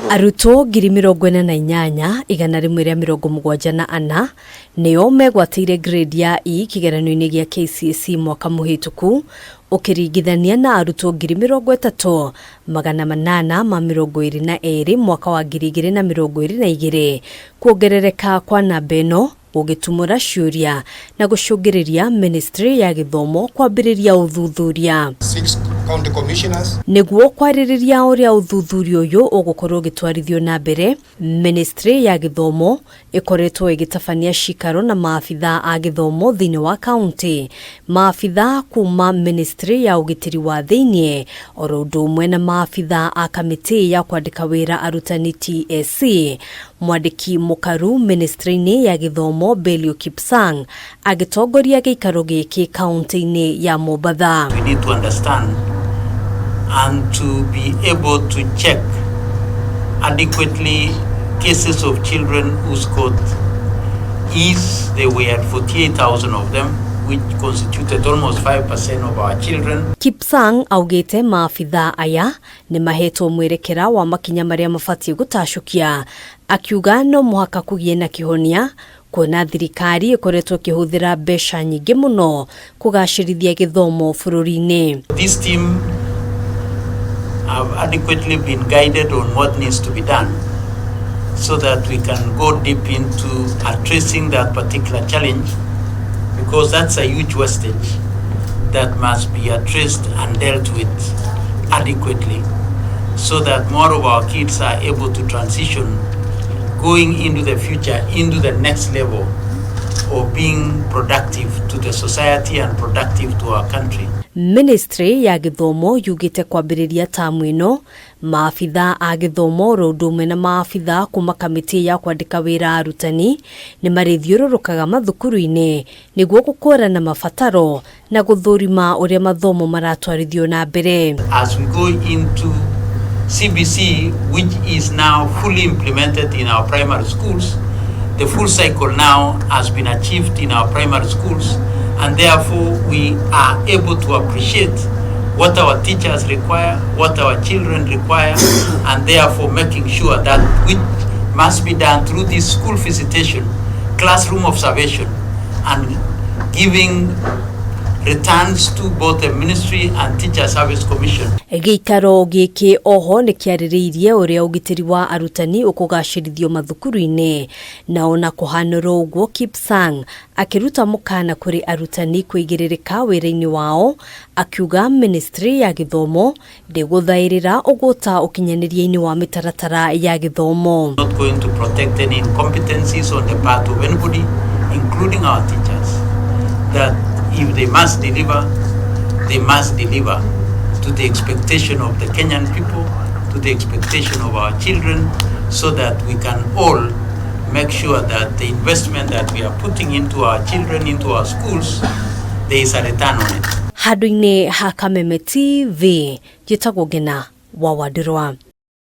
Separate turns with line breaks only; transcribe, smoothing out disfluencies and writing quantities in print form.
Arutwo 48,174 nĩo megwatĩire grade ya E kĩgeranio-inĩ gĩa KCSE mwaka mũhĩtũku, ũkĩringithania na arutwo 30,822 mwaka wa 2022. Kuongerereka kwa namba ĩno gũgĩtumũra ciũria na gũcũngĩrĩria Ministry ya Gĩthomo kwambĩrĩria ũthuthuria
Six county commissioners.
Nĩguo kwarĩrĩria ũrĩa ũthuthuria ũyũ ũgũkorwo ũgĩtwarithio na mbere. Ministry ya Gĩthomo ĩkoretwo ĩgĩtabania cikaro na maabitha a gĩthomo thĩinĩ wa kaunti, maabitha kuma Ministry ya Ũgitĩri wa Thĩinĩ, oro ũndũ ũmwe na maabitha a kamĩtĩ ya kwandĩka wĩra arutani, TSC. Mwandĩki mũkaru ministry-inĩ ya Gĩthomo Belio Kipsang agĩtongoria gĩikaro gĩkĩ kaunti-inĩ ya Mombatha.
We need to understand and to be able to check adequately cases of children who scored E's. There were 48,000 of them, which constituted almost 5% of our children.
Kipsang augĩte maabitha aya nĩ mahetwo mwerekera wa makinya marĩa mabatiĩ gũtacũkia, akiuga no mũhaka kũgĩe na kĩhonia kuona thirikari ĩkoretwo ĩkĩhũthĩra mbeca nyingĩ mũno kũgacĩrithia gĩthomo bũrũri-inĩ.
This team have adequately been guided on what needs to be done so that we can go deep into addressing that particular challenge, because that's a huge wastage that must be addressed and dealt with adequately so that more of our kids are able to transition going into the future, into the next level of being productive to the society and productive to our country.
Ministry ya Gĩthomo yugĩte kwambĩrĩria tamu ĩno, maabitha a gĩthomo oro ũndũ ũmwe na maabitha kuma kamĩtĩ ya kwandĩka wĩra arutani nĩ marĩthiũrũrũkaga mathukuru-inĩ nĩguo gũkũrana mabataro na gũthũrima ũrĩa mathomo maratwarithio na mbere.
As we go into CBC, which is now fully implemented in our primary schools, the full cycle now has been achieved in our primary schools, and therefore we are able to appreciate what our teachers require, what our children require, and therefore making sure that which must be done through this school visitation, classroom observation, and giving returns to both the ministry and Teacher Service Commission.
Gĩikaro gĩkĩ oho nĩ kĩarĩrĩirie ũrĩa ũgitĩri wa arutani ũkũgacĩrithio mathukuru-inĩ, na ona kũhanũrwo ũguo, Kipsang akĩruta mũkana kũrĩ arutani kũigĩrĩrĩka wĩra-inĩ wao, akiuga Ministry ya Gĩthomo ndĩgũthaĩrĩra ũgũta ũkinyanĩria-inĩ wa mĩtaratara ya gĩthomo.
Not going to protect any incompetencies on the part of anybody, including our teachers, that if they must deliver, they must deliver to the expectation of the Kenyan people, to the expectation of our children, so that we can all make sure that the investment that we are putting into our children, into our schools, there is a return on it.
Handũ-inĩ ha Kameme TV, njĩtagwo Ngena wa Wandirwa.